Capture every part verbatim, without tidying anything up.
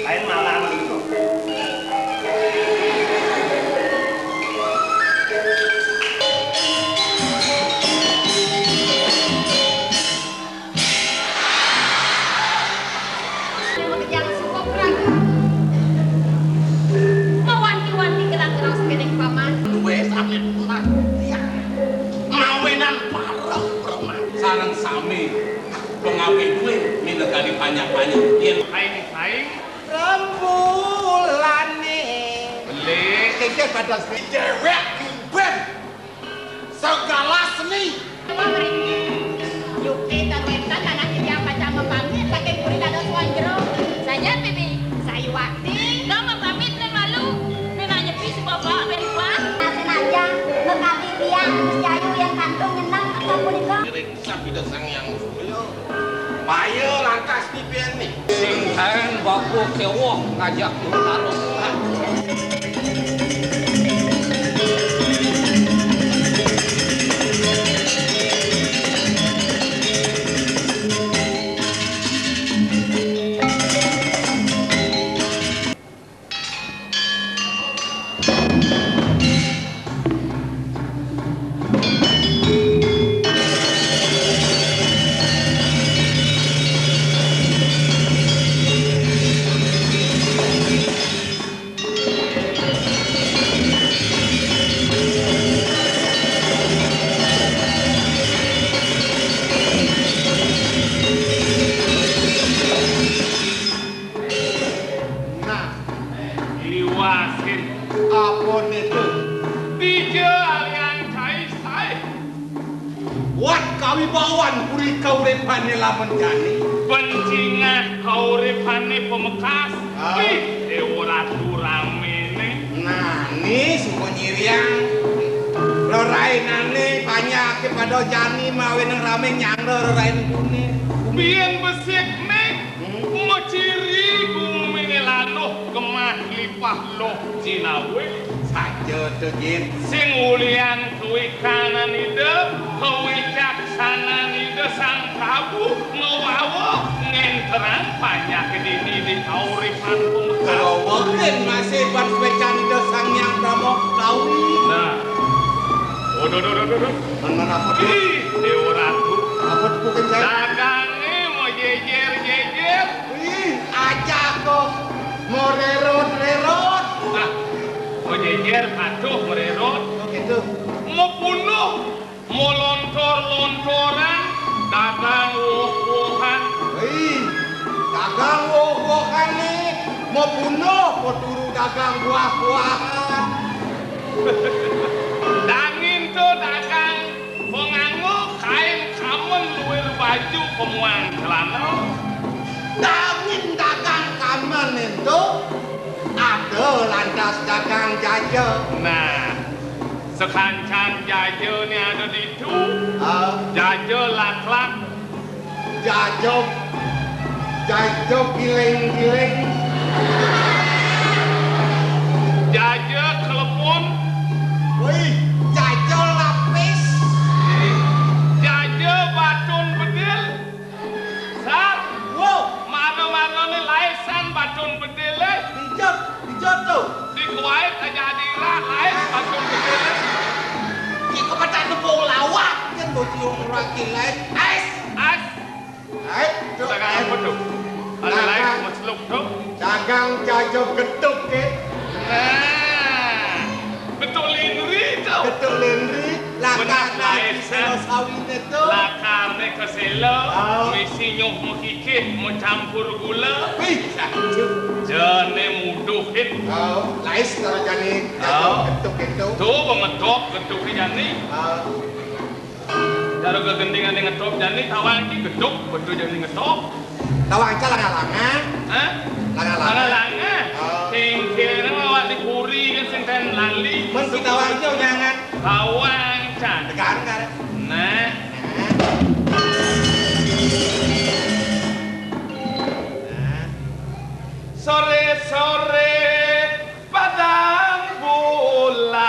Lain malam itu. Yang makejang sukop raga. Mawanti-wanti gerang-gerang sepedek paman. Wes, amin pulang. Ya. Mawinan parah, Brahma. Sareng sami pengawe duwe minangka dipanjak-panjak. Yen kain-kain. Rembulane. Beli. Kengken pada dewek ben. Segala seni. Apa mriki? Yukti karuwetan anak titiang pacang mapamit saking puri dados wong jero. Saja, Bibi. Sayuwakti. Dong mapamit ning malu. Ning nyepi si bapak dari wah. Nah, senajan mekabi tiang Gus Jayu yang kantong nyenang apa punika. Ngiring sah Ida Sang Hyang Surya. Payo langkas dipeni. Sing kaen baku kewong ngajak taruh. Nah, iwasin. Apa niku? Dija alian cai sae. Wat kawibawan puri kauripane lamun jani. Pencingah kauripane pamekas. Ah. Wih, Dewa Ratu ramene. Nah, ni semua nyiriang. Rerainane panyake pada jani mawi nang rame nyangga rerain kune. Biyen besik ning Hmm. Maciri gumine lanuh gemah lipah loh jinawe. Saja to, Jin. Sing ulian kawikanan Ida, kawicaksanan Ida Sang Prabu ngawawa ngenterang panjake dini di kauripan pemekar. Kawawa yen masih ban suwecan Ida Sang Hyang Brahma kawi. Nah. Waduh, waduh, waduh, waduh. Tenan apa to? Ih, Dewa Ratu. Apa to, Kanjeng? Dagange mau jejer-jejer. Ih, aja kok. Mau rerot-rerot. Ah, mau jejer, aduh, mererot. Oh, gitu. Mau bunuh, mau lontor-lontoran, dagang woh-wohan. Ih, dagang woh-wohan nih. Mau bunuh, mau turu dagang buah-buahan. Dangin to dagang penganggo kain kamen luir baju pemuang celana. Dangin dagang kamen ento ada lantas dagang jaja. Nah, sekancan jaja ni ada ditu. Ah. Jaja laklak. Jaja, jaja giling-giling. Jaja klepon. Wih, jaja lapis. Jaja batun bedil. Sar. Wo. Mano-mano ni laisan batun bedil, eh. Dijot, dijot tu. Di Kuwait aja ada irak, lais batun bedil, eh. Ki kepetan tepung lawak, kan bocil orang kilai. Ais. Ais. Hai, Cuk. Dagang apa tu? Ada lain dagang, masluk tu. Dagang jaja getuk ke. Nah, getuk linri tu. Getuk linri, lakar lagi selo sawine tu. Lakar ni kesela, oh. Misi nyuh mekikih, mencampur gula. Wih, Cuk. Jane muduh, Kin. Oh, lais kalau jani jaja getuk itu. Tu, bengetok getuk ni jani. Oh. Cara gegendingan ngetop jani tawang ki geduk, betul jani ngetop. Tawang ca langa-langa. Hah? Langa-langa. Langa-langa. Oh. Singkir awak di puri kan sing ten lali. Men ki tawang ca jangan Bawang, Cak. Tekan, Kak. Nah. Nah. Nah. Sore-sore padang bulan.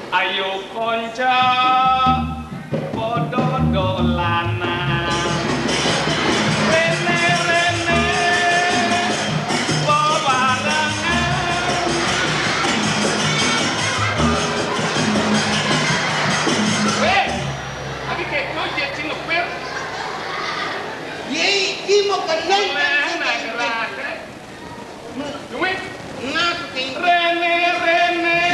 Ayo kanca padha dolanan. Rene-rene bebarengan. Weh, lagi kedo, Cek, sing ngepir. Ye, iki mau kenal. Lah, kan, nah, sing gerak. Duit. Ngerti. Rene-rene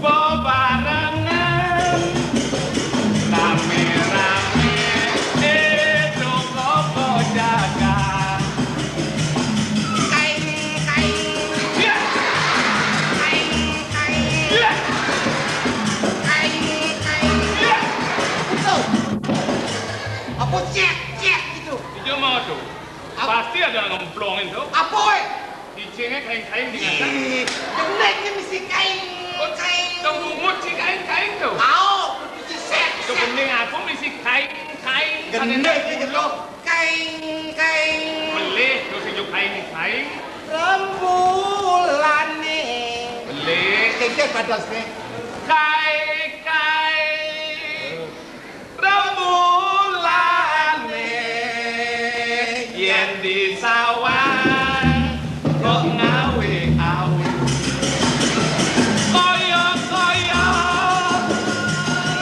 bebarengan. Rame-rame, eh, toko jaga. Kaing, kaing. Ya. Kaing, kaing. Ya. Kaing, kaing. Ya. Itu. Apa cek, cek gitu? Itu mau tuh. Apa? Pasti ada ngemplongin tuh. Apa, weh? Ijinge kaing-kaing di ngaten. Ih, gendeng mesti kaing, kaing. Kok bungut sih kaing-kaing tuh? Au, kudu disek. Tuh gendeng aku mesti kaing-kaing. Gendeng iki tuh. Kaing, kaing. Melih terus ijo kaing-kaing. Rembulane. Melih. Sing badosne. Kaing-kaing. Remulane yen disawang kok ngawe-awe. Kaya-kaya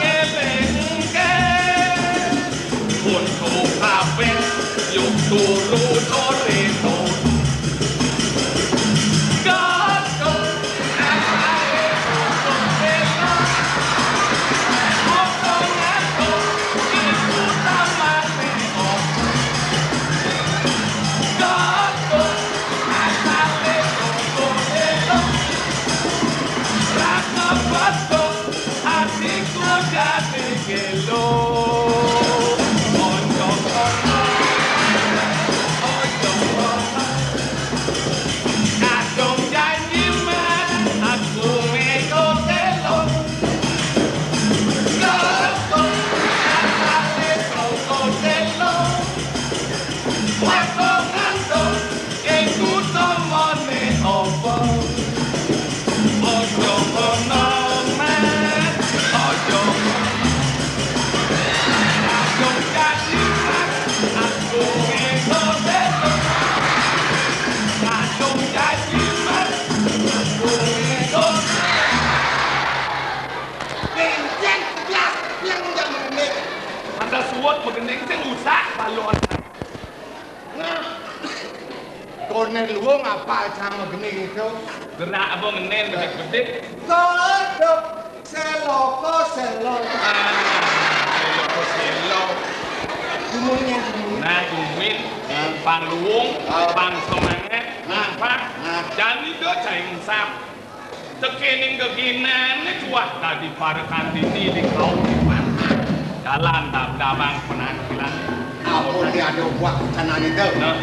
ngelingke, untuk kabeh yuk turu sore. Kadung janji mas, aku mega telo. Kok asale kok telo. Waktu ngantuk, iku tomone opo? Ojo ngono, mas. Ojo ngono. Kadung janji mas, aku mega telo. Kadung janji mas, aku mega. Kenceng, blas, yang udah mengenai. Masa suwet megening sing rusak balon. Nah. Kornel luwung apa sama geni gitu? Gerak apa ngenen bedik-bedik? Kodok seloko selo. Ah, seloko selo. Dumunnya dumun. Nah, dumun. Nah. Pang luwung, ah, pang semangat, nah, apa? Nah. Jani do jaing sap. Tekening geginane cuah dadi parekantini di kauripan. Dalan tabdabang penampilan. Ampun, ya, ada buah kenane to. Nah.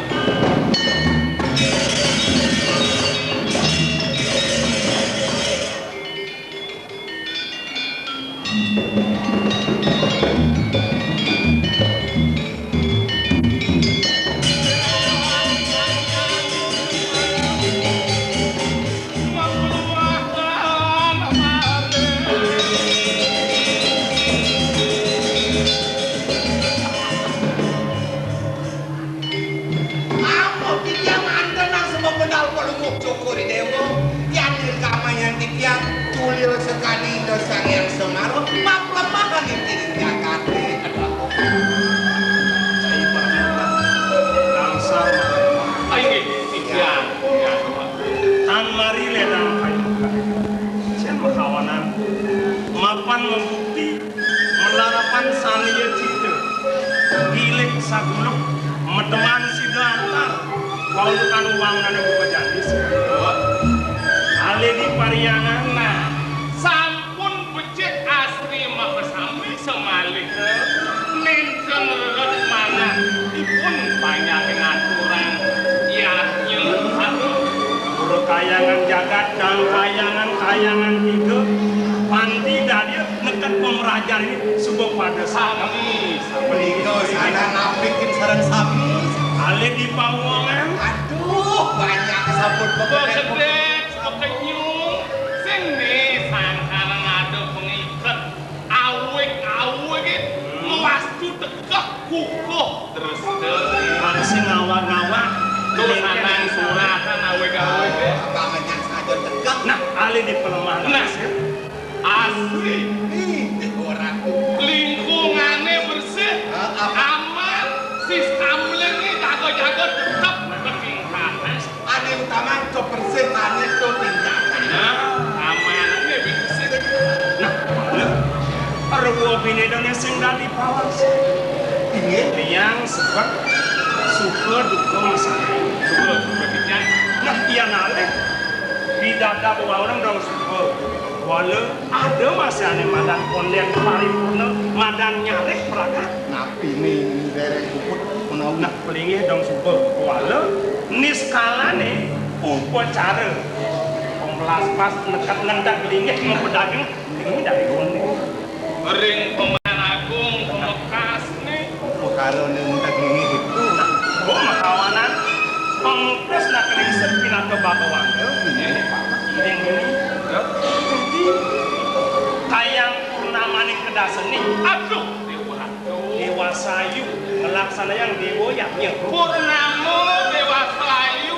Ampun titiang manten nang sembah bendal pelungguh syukur dewa. Yang dirkamayan titiang tulil sekali ke Sang Hyang Semar, maplemahan inggih jagat. Cai Pramila, Kang Sar. Ah, inggih, titiang. Tan mari ledang kayu. Jen makawanan mapan membukti melarapan saniya cita. Gilik saguluk medeman sida antar. Walukan uwangnane buka jandis. Aledi pariangan. Nah, sampun becik asri makasami samalika ninten reget manah ipun panjangin aturan yadnya. Pura kayangan jagat dan kayangan Parahyangan tiga, panti dadi neked pamrajan ini suba pada sami. Menika sanan napikin sareng sami. Alih di pawongan. Aduh, banyak sabut bebenek. Bekedek, bekenyung, sing né sangkalan ada pengiket, awig-awig, mawastu tegeh kukuh terus. Masih ngawak-ngawak. Tuh, sanang suratan awig-awig. Apa menyang saja tegeh? Nah, alih di pelemahan. Nah. Asri. Ih, ora. Lingkungané bersih, aman, sistemné jaga-jaga tetep ketingkatan. Ané utama kebersihané to tindakan. Nah, aman aja bersih. Nah, lho. Arwa binedane sing dadi pawasa. Inggih, tiyang sebet suka duka masane. Suka duka tiyang. Nah, iya nalih pidadab wewangunan dong suka. Wala ada masane madan konden paripurna, madan nyarih pragat. Napi ning derek puput menawi. Nah, pelinggih dong suba. Wala niskalane upacara. Pembelas pas neked ngendak linggih mempedaging ini dari konden. Ring Pemahan Agung pemekasne. Perkara ngendak linggih itu. Oh, makawanan pengupus nak riset pinaka Bhagawanta. Ini, Pak. Ini, ini. Ya. Jadi, kayang purnamaning kedaseni. Aduh, Dewa. Dewa Sayu ngelaksanayang Dewa Yadnya. Purnama Dewa Sayu,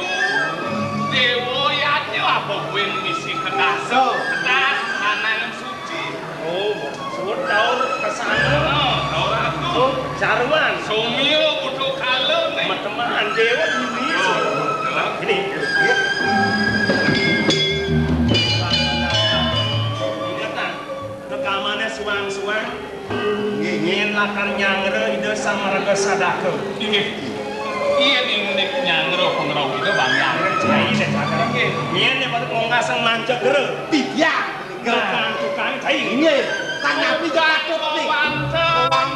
Dewa Yadnya apa kuwi misi kedasa? Kedas, lanang suci. Oh, maksud taur kesana. Oh, taur aku. Oh, jarwan. Somya butuh kala nih. Mateman Dewa Yuni. Oh, ini. Ingetan, rekamane suang-suang. Nggih, nggih. Yen lakar nyangra Ida Sang Maraga Sadaka. Inggih. Yen indik nyangra pangrauh Ida Bang Hyang. Cai, saya sadar. Nggih. Yen nek patut mongkasang manca gera. Titiang. Tukang, tukang, cai. Nggih. Kang Nabi jatuh nih. Wangunan.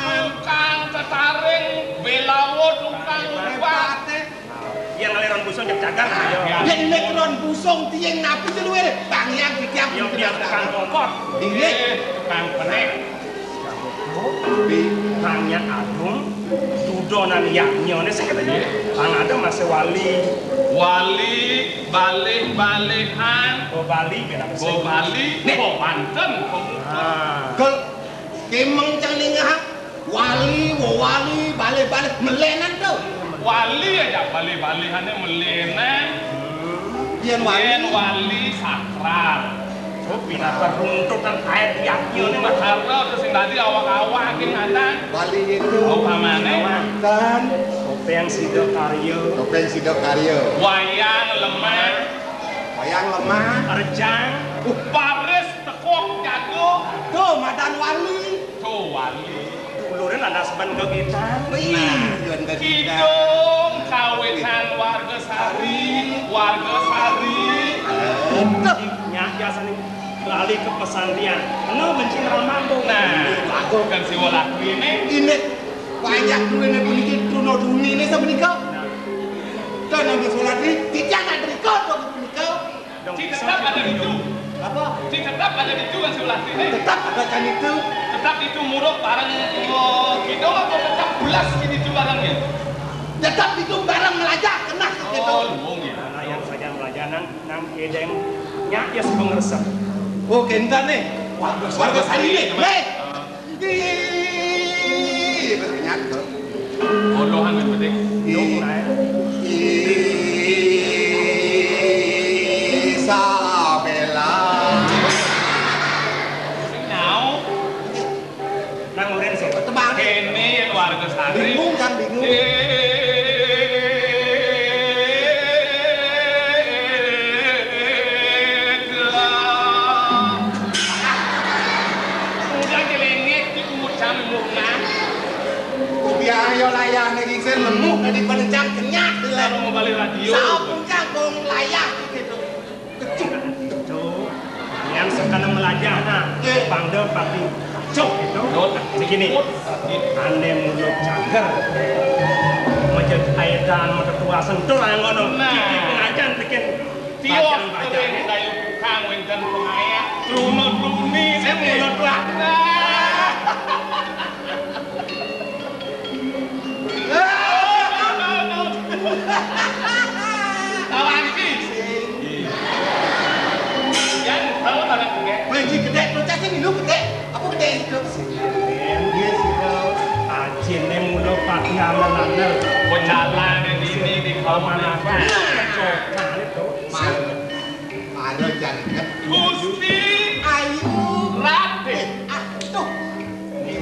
Tukang tetaring, belawo, tukang ubah. Hebat, eh. Yen ngalih ron busung cek cagar. Ya, nek ron busung tiing napi to luwih? Bang Hyang titiang. Ya, biar tukang kompor. Inggih. Eh, tukang penek. Di Kang Hyang Agung, dudonan yadnyane sing katanya. Kang ada masih wali. Wali, balih-balihan. Bo Bali, beda Bo Bali, nih. Bo Banten, Bo Mukut. Ah. Kul, kemeng cang ningah. Wali, wewali, balih-balih, melenan to. Wali aja balih-balihane melenan. Yen wali. Yen wali sakral. Oh, pinaka runtutan ayat yadnya ini, Mas. Sakral terus sing dadi awak-awak ki ngadan. Wali itu. Upamane. Manten. Topeng Sida Karya. Topeng Sida Karya. Wayang lemah. Wayang lemah. Rejang. Uh. Baris tekok jago. Tuh, madan wali. Tuh, wali. Dulure lantas ben gegitan. Wih, nah, ben gegitan. Kidung kawitan warga Sari, warga Sari. Eh. Nyak biasane lali ke pesantrian. Kena benci ramah tuh. Nah, aku kan si Walatri ini. Ini banyak dulu ini puniki, truna truni ini semenika. Nah. Dan yang Walatri, tidak ada berikut, punika. Ci tetep ada ditu. Apa? Ci tetep ada ditu kan sebelah sini. Tetep ada kan itu. Tetep ditu muruk bareng, eh, kidung apa tetep belas ditu bareng ya? Tetep ditu bareng melajah, kenah gitu. Oh, luwung ya. Anak yang saja melajah nang, nang kedeng, nyak ya sepengersep. Oh, kenten nih. Warga, warga Sari nih. Hei. Ih, berkenyat, tuh. Bodohan yang penting. I-, Isabella. Sing nyau. Nang urin sih. Tebak. Kene yang warga Sari. Bingung kan, bingung. Eh, Udah jelengek di umur kami murna. Kupiah yo layah niki sing lemuk dadi pencang kenyat. Kalau mau balik radio. Sampun kagong layah gitu. Kecup. Itu yang sekarang melajah nah. Nggih. Pangda pati cuk gitu. Nah, begini. Ande mulut cager. Menjadi aedan metetua sentul ae ngono. Nah. Iki pengajian bikin tios bacaan-bacaan. Kering kayu tukang wenten. Pecalan ini di kamar apa? Maro jangkep. Gusti Ayu Raden. Aduh.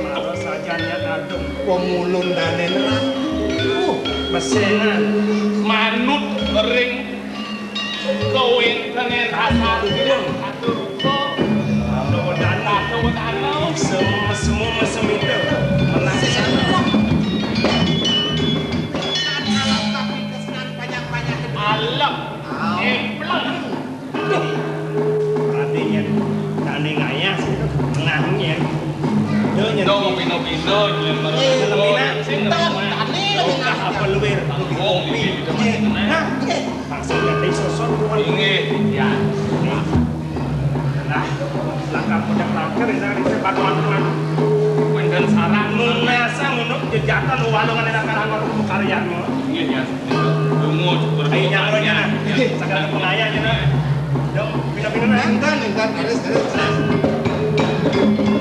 Maro sajan ya adung. Pemulung danen ratu. Besengan. Manut ring kawéntenan asal atur rupa. Dawa-dawa. Dawa-dawa. Mesem, mesem, mesem itu. Menang. Alem. Empleng. Aduh. Berarti nyén, nak ning ayah, nah nyén. Yo nyén. Dong pino-pino nyén. Eh, pina, sing pinter. Tani lagi. Apa luwir? Wong iki. Nah, maksudnya tadi sosok tuan. Inggih, ya. Nah, langkah puncak langkir ini dari sepak teman-teman. Kuwi dan sarang. Nunasa ngono jejatan walungan enak karang karya ngono. Inggih, ya. Dungu, ayo, nyang roh, nyang. Sagala pengayah, nyang. Dong, pina-pina, nah. Enggak, enggak, garis, garis.